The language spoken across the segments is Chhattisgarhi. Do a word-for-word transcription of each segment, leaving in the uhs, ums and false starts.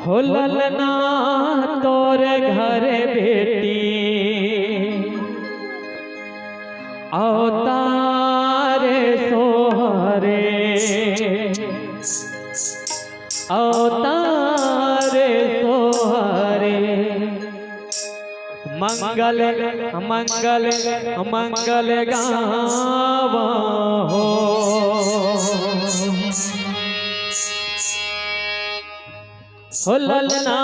हो ललना तोर घर बेटी अवतार सोहरे, अवतार सोहरे। मंगल, मंगल, मंगल गावा हो। हो ललना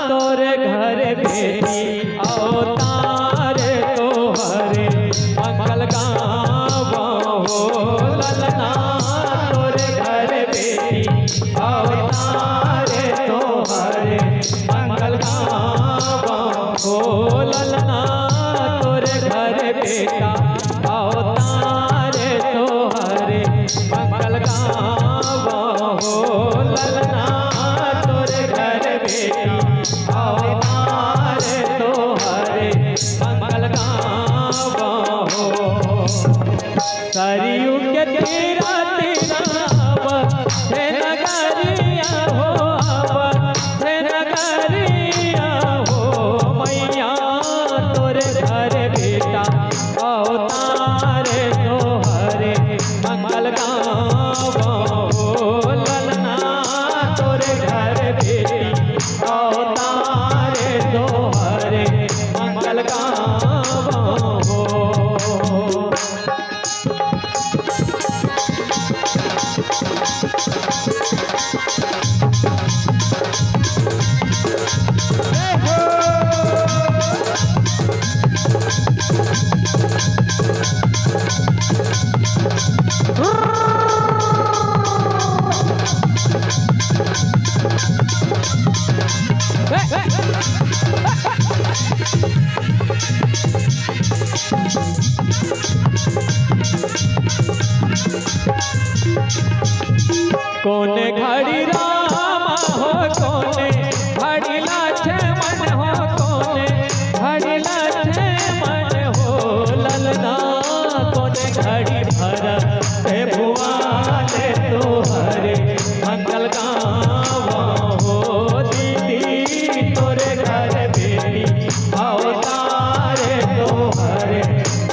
तोर घर बेटी अवतार तोहरे, मंगल गावा हो। ललना तोर घर बेटी अवतार तोहरे, मंगल गावा हो। ललना तोर घर बेटा अवतार तोहरे, मंगल गावा हो। ललना तोर घर बेटा अवतार तोहरे, मंगल गावा हो। सरयू के तीरा तीरा आवा, हे नगरिया हो आवा, हे नगरिया हो मैया, तोर घर बेटा अवतार तोहरे, मंगल गावा हो। ललना तोर घर बेटी अवतार तोहरे, मंगल गावा हो। कोने घड़ी राम हो, कोने घड़ी लक्ष्मण हो, कोने घड़ी लक्ष्मण हो ललना, कोने घड़ी भरत भुआले तोहरे, मंगल गावा हो दीदी तोर घर बेटी अवतार तोहरे,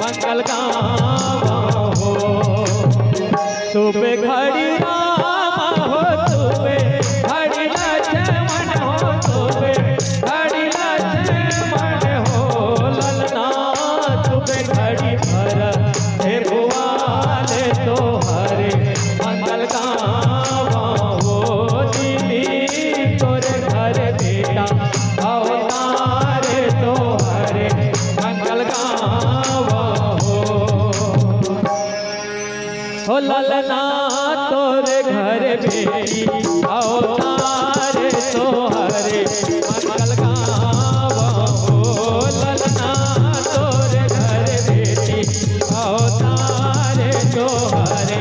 मंगल गावा हो। सुबह घड़ी राम हो, सुबह घड़ी लक्ष्मण हो, सुबह घड़ी लक्ष्मण हो ललना, सुबह घड़ी भरत भुआले तोहरे, मंगल गावा हो दीदी तोर घर बेटा अवतार तोहरे, मंगल गावा हो। हो ललना तोर घर बेटी अवतार तोहरे, मंगल गावा हो। ललना तोर घर बेटी अवतार तोहरे,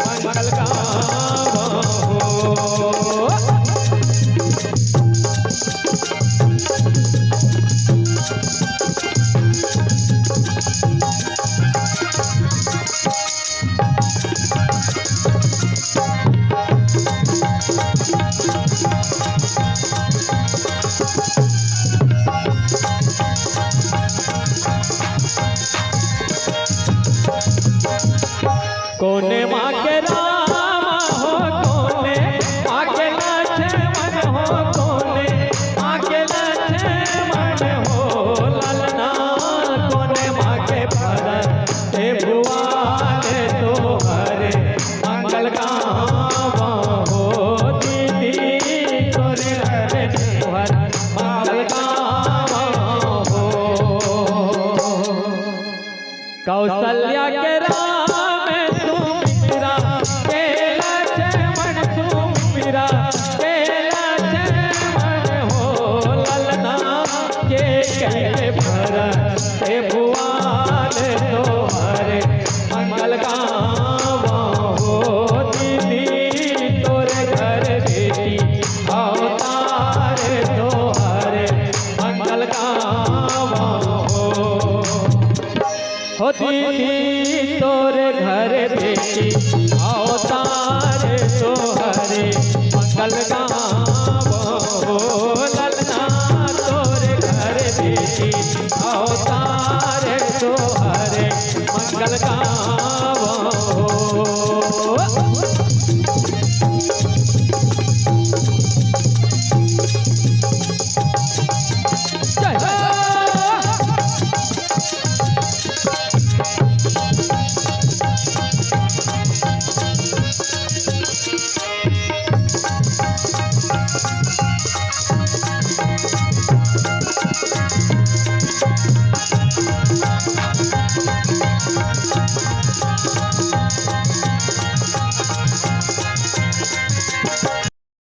मंगल गावा हो। कोने माँ के राम हो, कोने माँ के लक्ष्मण हो, कोने माँ के लक्ष्मण हो ललना, कोने माँ के भरत भुआले तोहरे, मंगल गावा हो दीदी तोर घर तोहर, मंगल गावा हो। कौशल्या के राम सुमित्रा के लक्ष्मण, सुमित्रा के लक्ष्मण हो ललना, कैकेयी के भरत भुआले तोहरे, मंगल गावा हो दीदी तोर घर बेटी अवतार तोहरे, मंगल गावा हो। हो दीदी तोर घर बेटी अवतार तोहरे, मंगल गावा हो। अवतार